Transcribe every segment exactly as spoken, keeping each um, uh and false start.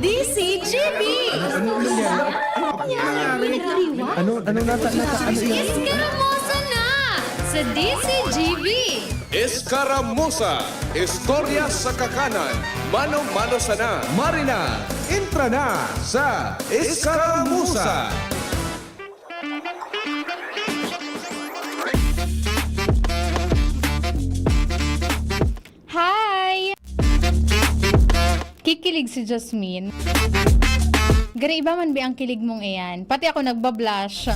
D C G B! Ano nangyari? Ano nangyari? Ano, ano nata-, nata-, ano yan? Eskaramosa na sa D C G B! Eskaramosa, istorya sa kakanan, mano-mano sana. Marina, entra na sa Eskaramosa. Hi! Kikilig si Jasmine. Gari, iba man bi ang kilig mong iyan. Pati ako nagbablush.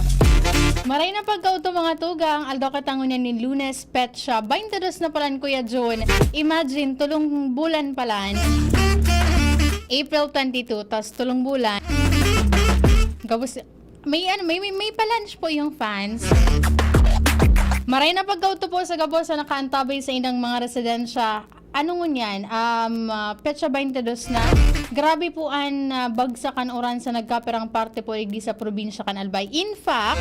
Maray na pagkaudto, mga tugang. Aldaw kita ngunyan nin Lunes, petsa baynte dos na palan, Kuya Jun. Imagine, tulong bulan palan. April twenty-two, tas tulong bulan. Gabos, may ano, may, may, may pa-lunch po yung fans. Maray na pagkaudto po sa gabos sa nakaantabay sa indang mga residensya. Ano ngunyan? Um, ah, petsa baynte dos na. Grabe po an, ah, bagsak kan uran sa nagkapirang parte po digdi sa probinsya kan Albay. In fact,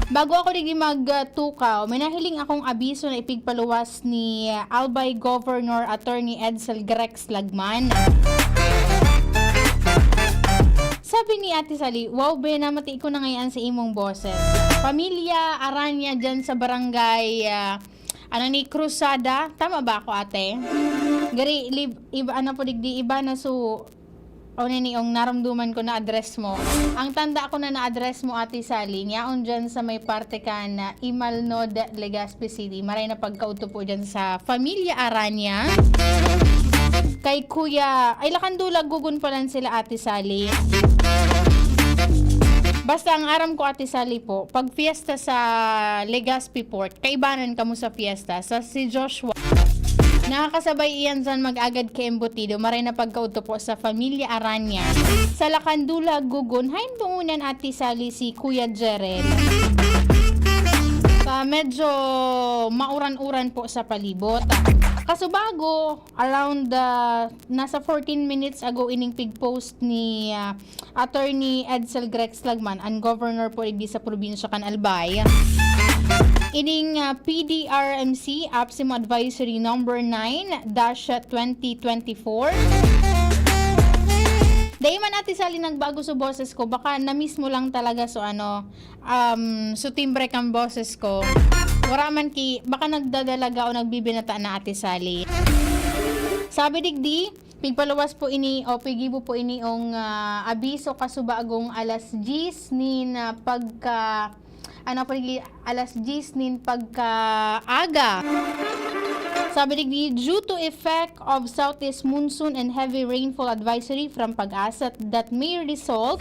bago ako digdi magtukaw, may nahiling akong abiso na ipigpaluwas ni Albay Governor Attorney Edsel Grex Lagman. Sabi ni Ate Sally, "Wow, be, namati ko na ngayon sa imong boses." Pamilya Aranya dyan sa barangay, ah, ano ni, Cruzada. Tama ba ako, ate? Gari, lib-, iba, ano po, digdi, iba na su-, o nini, yung naramduman ko na address mo. Ang tanda ko na na-address mo, Ate Sally, niyaon dyan sa may parte ka na Imalnod, Legazpi City. Maray na pagkaudto po dyan sa Familia Aranya. Kay Kuya, ay, Lakandulag, Gugon pa lang sila, Ate Sally. Basta ang aram ko, Ate Sally po, pag fiesta sa Legazpi Port, kaibanan kamo sa fiesta. Sa si Joshua, nakakasabay iyan dyan mag-agad kay embutido. Maray na pagkaudto po sa Familia Aranya. Sa Lakandulag, Gugon, hain po ngunyan, Ate Sally, si Kuya Jeren. Sa medyo mauran-uran po sa palibot. Kasubago, around, ah, nasa fourteen minutes ago ining pig-post ni, ah, Attorney Edsel Grex Lagman, an governor po digdi sa probinsya kan Albay. Ining, ah, P D R M C APSEMO Advisory Number nine dash twenty twenty-four. Dai man, Ate Sally, nagbago so boses ko, baka na-miss mo lang talaga so ano, um, so timbre kan boses ko. Wara man ki, baka nagdadalaga o nagbibinata na, Ate Sally. Sabi digdi, pigpaluwas po ini o pigibo po ini ong, ah, abiso kasubagong alas diyes nin, ah, pagka, ano po, digdi, alas diyes nin pagkaaga. Sabi digdi, due to effect of southeast monsoon and heavy rainfall advisory from PAGASA that may result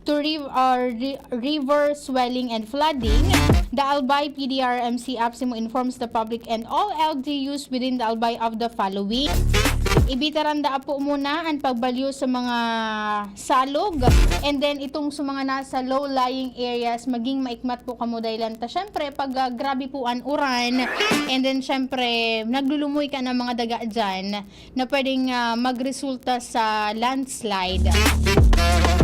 to riv-, uh, ri-, river swelling and flooding, the Albay P D R M C APSEMO informs the public and all L G Us within the Albay of the following. Ibitaran da po muna an pagbalyo sa mga salog, and then itong sa mga nasa low-lying areas, maging maikmat po kamo dahil ta, syempre, pag, ah, grabe po an uran, and then, syempre, naglulumoy ka ng mga daga dyan, na pwedeng, ah, magresulta sa landslide.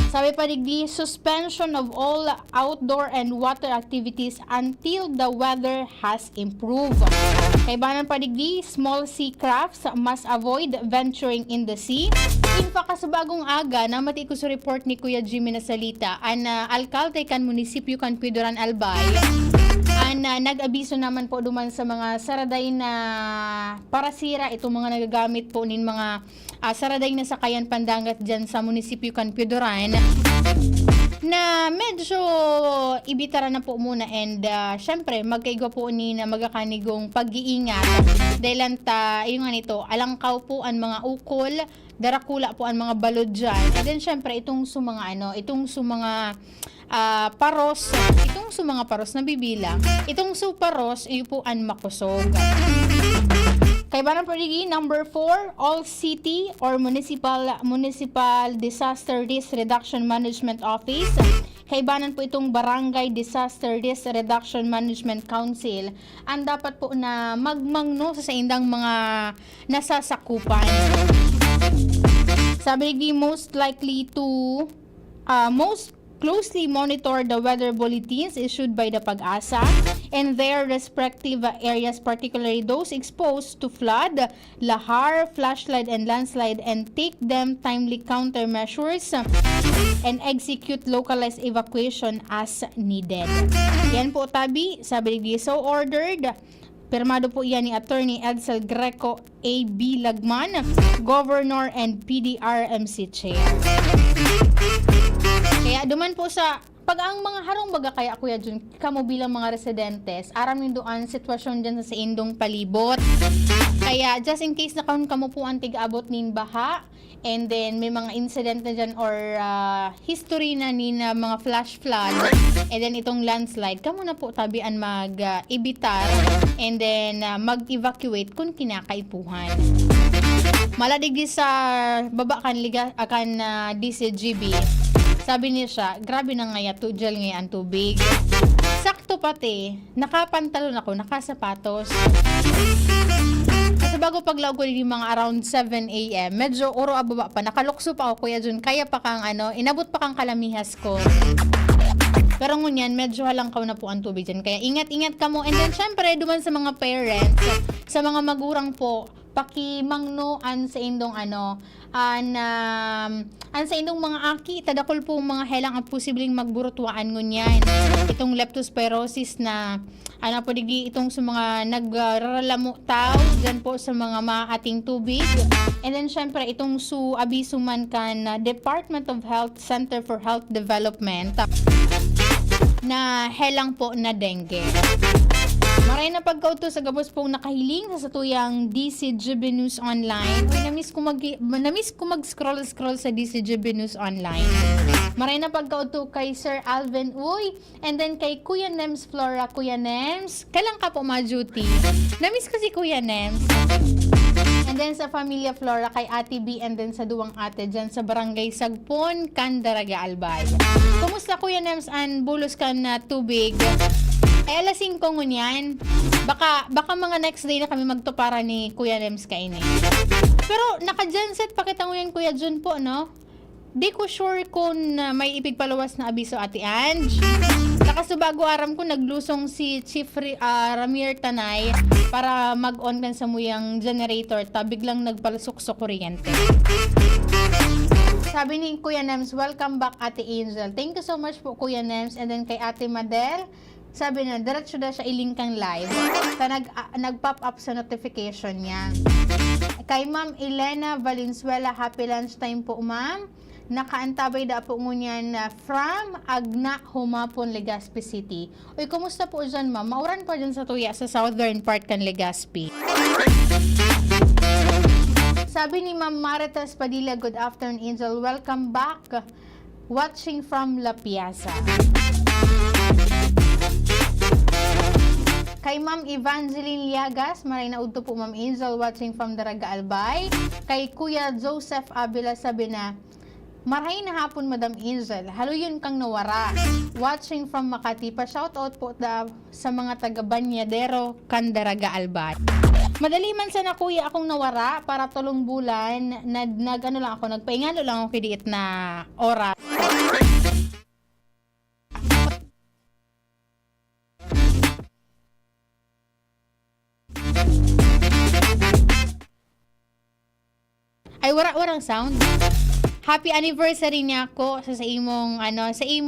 Sabi pa digdi, suspension of all outdoor and water activities until the weather has improved. Kaibanan pa digdi, small sea crafts must avoid venturing in the sea. In fact, kasubagong aga, namati ko sa report ni Kuya Jimmy Nasalita, an, ah, alkalde kan munisipyo kan Pioduran, Albay, an, ah, nag-abiso naman po duman sa mga saraday na parasira, itong mga nagagamit po nin mga, ah, saraday na sakayan pandangat dyan sa munisipyo kan Pioduran, na medyo ibitaran na po muna, and, ah, syempre, magkaigwa po ni na magakanigong pag-iingat. Dahil ang ta-, yung nga nito, alangkaw po ang mga ukol, darakula po ang mga balod dyan. And then, syempre, itong sa mga, ano, itong sa mga, ah, paros, itong sa mga paros, nabibilang. Itong sa paros, iyo po ang makusog. Kaibanan po digdi, number four, all city or municipal, municipal disaster risk reduction management office. Kaibanan po itong Barangay Disaster Risk Reduction Management Council, ang dapat po na magmangno sa saindang mga nasasakupan. Sabi digdi, most likely to, ah, most closely monitor the weather bulletins issued by the PAGASA in their respective areas, particularly those exposed to flood, lahar, flash flood, and landslide, and take them timely countermeasures and execute localized evacuation as needed. Yan po, tabi, sabi ni so ordered. Pirmado po yan ni Attorney Edsel Greco A B Lagman, Governor and P D R M C Chair. Kaya duman po sa pag ang mga harong baga kaya, Kuya Jun, kamo bilang mga residentes, aram nindo an sitwasyon dyan sa saindong palibot. Kaya just in case na karon kamo po ang tig-abot nin baha, and then may mga incident na dyan or ah, history na ni na mga flash flood, and then itong landslide, kamo na po tabi an mag ah, ibitar, and then ah, mag-evacuate kun kinakaipuhan. Mala digdi sa baba kan liga, ah, kan ah, D C G B. Sabi niya siya, "Grabe na ngaya, tu-, gel ngaya ang tubig." Sakto pati, nakapantalon ako, nakasapatos. Kasi bago paglaog ko, di mga around seven a m, medyo oro ababa pa, nakalukso pa ako, Kuya Jun, kaya pa kang ano, inabot pa kang kalamihas ko. Pero ngunyan, medyo halangkaw na po ang tubig dyan. Kaya ingat-ingat kamo. And then, syempre, duman sa mga parents, sa mga magurang po, pakimangno an saindong ano, an, um, an saindong mga aki, tadakol pong mga helang ang posibleng magburutuaan ngunyan. Itong leptospirosis na, ano po, digdi itong sa mga nagraralamo tao, dyan po sa mga maating tubig. And then, syempre, itong su abiso man kan, ah, Department of Health Center for Health Development na helang po na dengue. Maray na pagkaudto sa gabos pong nakahiling sa satuyang D C G B News Online. Uy, namiss ko mag-, namiss ko mag-scroll-scroll sa D C G B News Online. Maray na pagkaudto kay Sir Alvin Uy, and then kay Kuya Nems Flora. Kuya Nems, kailan ka po ma-duty? Namiss ko si Kuya Nems. And then sa Familia Flora, kay Ate B, and then sa duwang ate dyan sa Barangay Sagpon, Candaraga, Albay. Kumusta, Kuya Nems, an bulos kan, ah, tubig? Ay, alas singko ngunyan. Baka, baka mga next day na kami magtuparan ni Kuya Nems kaini. Pero naka-genset pa kita ngunyan, Kuya Jun po, no? Di ko sure kung, ah, may ipigpaluwas na abiso, Ate Ange. Nakasubago aram ko, naglusong si Chief Ri-, ah, Ramir Tanay para mag-on kan samuyang generator, ta biglang nagpalasok sa kuryente. Sabi ni Kuya Nems, "Welcome back, Ate Angel." Thank you so much po, Kuya Nems. And then kay Ate Madel, sabi na, diretso na siya ilingkang live. Ta nag-, ah, nag-pop up sa notification niya. Kay Ma'am Elena Valenzuela, happy lunchtime po, ma'am. Nakaantabay da po ngunyan na from Agna, Humapon, Legazpi City. Uy, kumusta po dyan, ma'am? Mauran pa dyan sa tuya, sa southern part kan Legazpi. Sabi ni Ma'am Marites Padilla, "Good afternoon, Angel. Welcome back. Watching from La Piazza." Kay Ma'am Evangeline Liagas, maray na udto po, Ma'am Angel, watching from Daraga, Albay. Kay Kuya Joseph Avila, sabi na, "Maray na hapon, Madam Angel. Haloyon kang nawara. Watching from Makati." Pa-shoutout po da sa mga taga Bañadero, Candaraga, Albay. Madali man sana, kuya, akong nawara para tolong bulan. Nag-, nag-ano lang ako, nagpaingalo lang ako kidiit na oras. Ay, wara, warang sound. Happy anniversary niya ako sa, sa imong, ano, sa imong